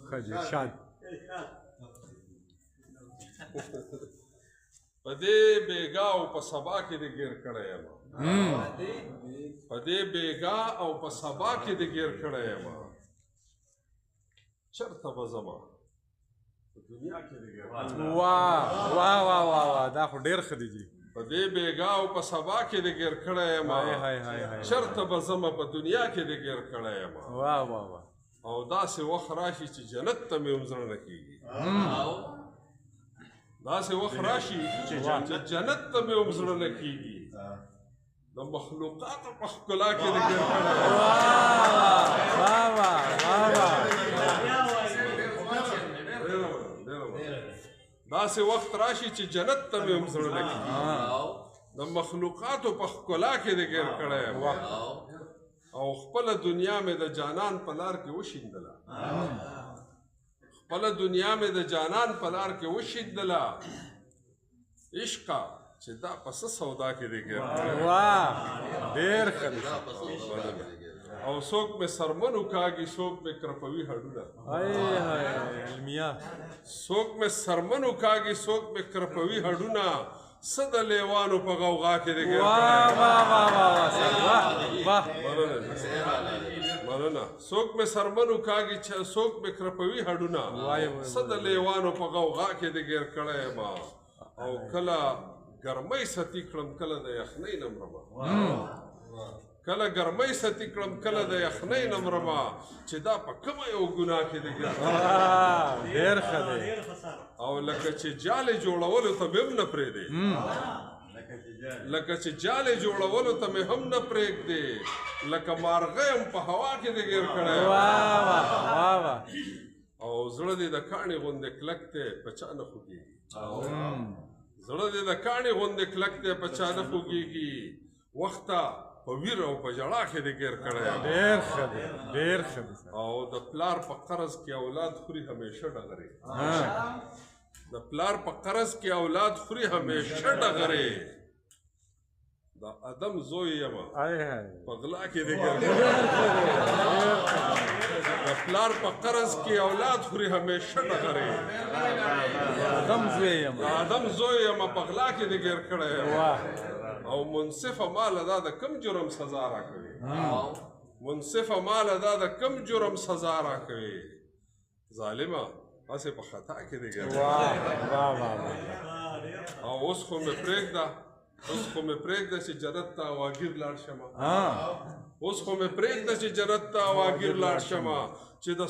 ښه جي ارشاد. په دې بېګا او په سبا کې دې ګیر کړی یم. په دې بېګا او په سبا کې دې ګیر کړی یم. چېرته به ځمه په دنیا کې دې ګیر کړی. واه واه واه واه واه، دا خو ډېر ښه دی جي. په دې بېګا او په سبا کې دې ګیر کړی یم. چېرته به ځمه په دنیا کې دې ګیر کړی یم. واه واه واه. او داسې وخت راشي چې جنت ته مې هم زړه نه کېږي. داسې وخت راشي چې جنت ته مې هم زړه نه کېږي. د مخلوقاتو په ښکلا کې دې ګیر کړی. واه واه واه واه. داسې وخت راشي چې جنت ته مې هم زړه نه کېږي. د مخلوقاتو په ښکلا کې دې ګیر کړی یم. او خپله دنیا مې د جانان په لار کې وشیندله. خپله دنیا مې د جانان په لار کې وشیندله. عشقه چې دا په څه سودا کې دې ګیر کړی. واه ډېر ښه دی. او څوک مې سرمن وکاږي، څوک مې کرپوي هډونه. های های علمیه. څوک مې سرمن وکاږي، څوک مې کرپوي هډونه. څه د لیوانو په غوغا کې دې ګیر کړی. واه واه واه واه واه واه. مننه. څوک مې سرمن وکاږي، څوک مې کرپوي هډونه. څه د لیوانو په غوغا کې دې ګیر کړی یم. او کله ګرمۍ ستي کړم، کله د یخنۍ نه مرمه. کله ګرمۍ ستي کړم، کله د یخنۍ نه مرمه. چې دا په کومه یو ګناه کې دې ګیر کړی. ډېر ښه دی. او لکه چې جالې جوړولو ته مې هم نه پرېږدې. لکه چې جالې جوړولو ته مې هم نه پرېږدې. لکه مارغه هم په هوا کې دې ګیر کړی. واه واه واه واه. او زړه دې د کاڼي غوندې کلک دی، په چا نه خوږېږي. زړه دې د کاڼي غوندې کلک دی، په چا نه خوږېږي. وخته په ویر او په ژړا کې دې ګیر کړی. ډېر ښه دی، ډېر ښه دی. او د پلار په قرض کې اولاد خوري همیشه ډغرې. د پلار په قرض کې اولاد خوري همیشه ډغرې. د ادم زوی یم په غلا کې دې ګیر کړی. د پلار په قرض کې اولاد خوري همیشه ډغرې. ادم زوی یم، د ادم زوی یم په غلا کې دې ګیر کړی. او منصفه ماله دا د کم جرم سزا راکوي. منصفه ماله دا د کم جرم سزا راکوي. ظالمه هسې په خطا کې دې ګیر کړی. او اوس خو مې پرېږده، اوس خو مې پرېږده چې جنت ته واګیر لاړ شم. اوس خو مې پرېږده چې جنت ته واګیر لاړ شم. چې د